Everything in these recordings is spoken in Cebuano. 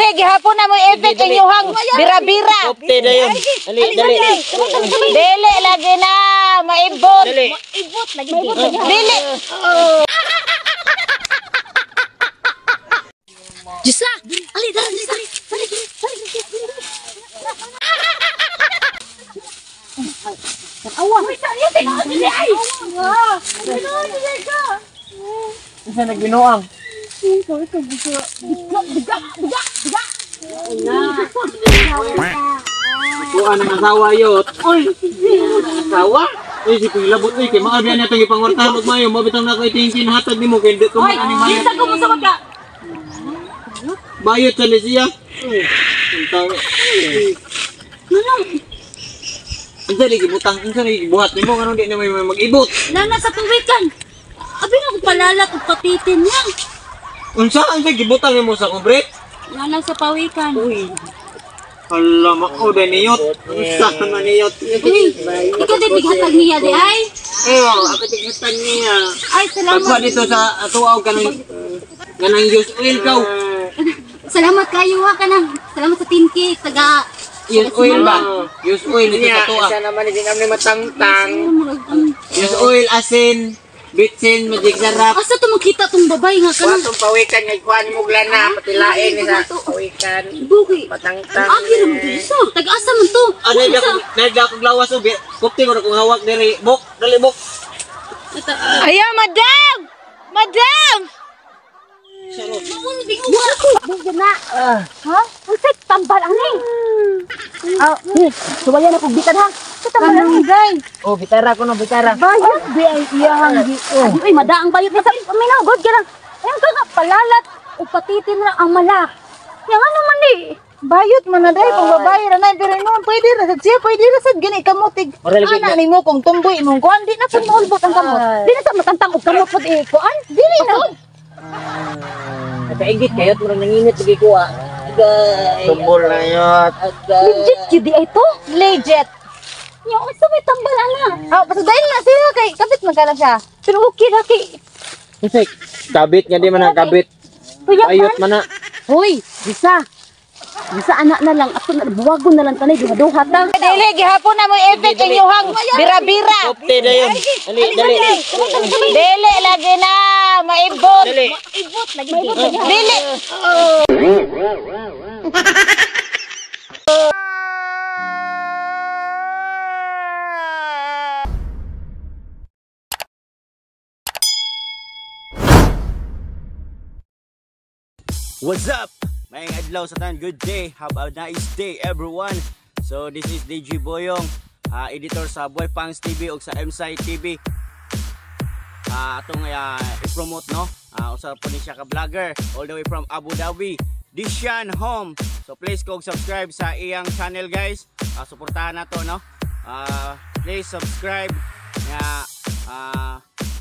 Dili gihapon na mo effect inyuhang bira-bira. Kopte dayon. Dali, dali. Dili lagi na maibot. Dali. Ibot lagi. Dili. Diyos. Ali, dali, dali, dali, dali, dali. Awa. Unsa nagbinuang? Kuha ng asawa yot. Oy. Asawa? Uy, si Kuya Labot, uy, kay maabi na itong ipangwartahan og mayo, mabitang na ko itingin hatag nimo kay di ko man ani mayo. Bisa ko mo sa wagka. Bayot sa ni siya. Uy, ang tao. Unsa ni gibutang, unsa ni gibuhat nimo nganong di na may mag-ibot? Nana sa tuwikan. Abi na ko palalat og patitin niya. Unsa unsa gibutang nimo sa kubre? Nana sa pawikan. Uy. Hala mao da niyot. Unsa man niyot? Uy, ikaw din tighatag niya di ay. Eh, ako tighatan niya. Ay, salamat. Pagkuha dito sa atuaw kanang kanang use oil kaw. Salamat kayo ha kanang. Salamat sa tinki taga Use oil ba? Use oil dito sa tuwa. Isa naman din kami matangtang. Use oil, asin, bitsin, magic sarap. Asa to makita tong babay nga kanang Watong pawikan nga ikuan mo glana patilain ni sa pawikan. buki. Matangtang. Agi ra man to isa. Taga asa man to? Ano Unsa? nagda akong lawas o kupti ko na kung hawak diri. Bok, dali bok. Ayaw, madam! Madam! Bugyan na. Ha? Unsay tambal ani? Ah, suwayan ako bitan ha. Sa tambal ani. Oh, bitara ko no, bitara. Bayot di ay iyahang gi. Ay, madaang bayot ni sa minaw god ka lang. Ayun ka nga palalat o patitin na ang mala. Yang ano man ni? Bayot man na dahil kung babae ra na pero noon pwede ra sad siya, pwede ra sad gani kamutig. Ana nimo kung tumboy imong kuan di na pud moulbot ang kamot. Di na sa matantang og kamot pod eh kuan. Dili na. Nakaigit kayo at murang nanginit lagi ko ah. Agay. Tumbol na yot. Agay. Legit gyud di ay to. Legit. Nya unsa may tambal ana? Ah, basta dahil na siya kay kapit man ka na siya. Pero okay ra kay Kasi kabit nga di man na kabit. Kuya Bayot man na. Hoy, bisa. Bisa anak na lang ako na buwagon na lang tanay duha-duha ta. Dili gihapon na mo effect inyuhang bira-bira. Kupte dayon. Dali, dali. Dili lagi na maibot. Dali. Ibot lagi. Dili. What's up? Maayong adlaw sa tanan. Good day. Have a nice day, everyone. So this is DJ Boyong, editor sa Boy Pangs TV ug sa MSI TV. Atong i-promote no. Usa po ni siya ka vlogger all the way from Abu Dhabi. Dishan Home. So please ko subscribe sa iyang channel, guys. Suportahan nato no. Please subscribe nga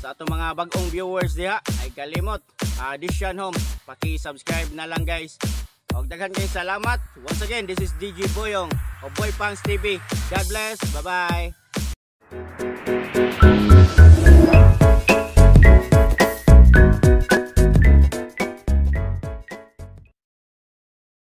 sa atong mga bagong viewers diha ay kalimot. Dishan Home, paki-subscribe na lang, guys. Og daghan kay salamat. Once again, this is DJ Boyong of Boy Pangs TV. God bless. Bye-bye.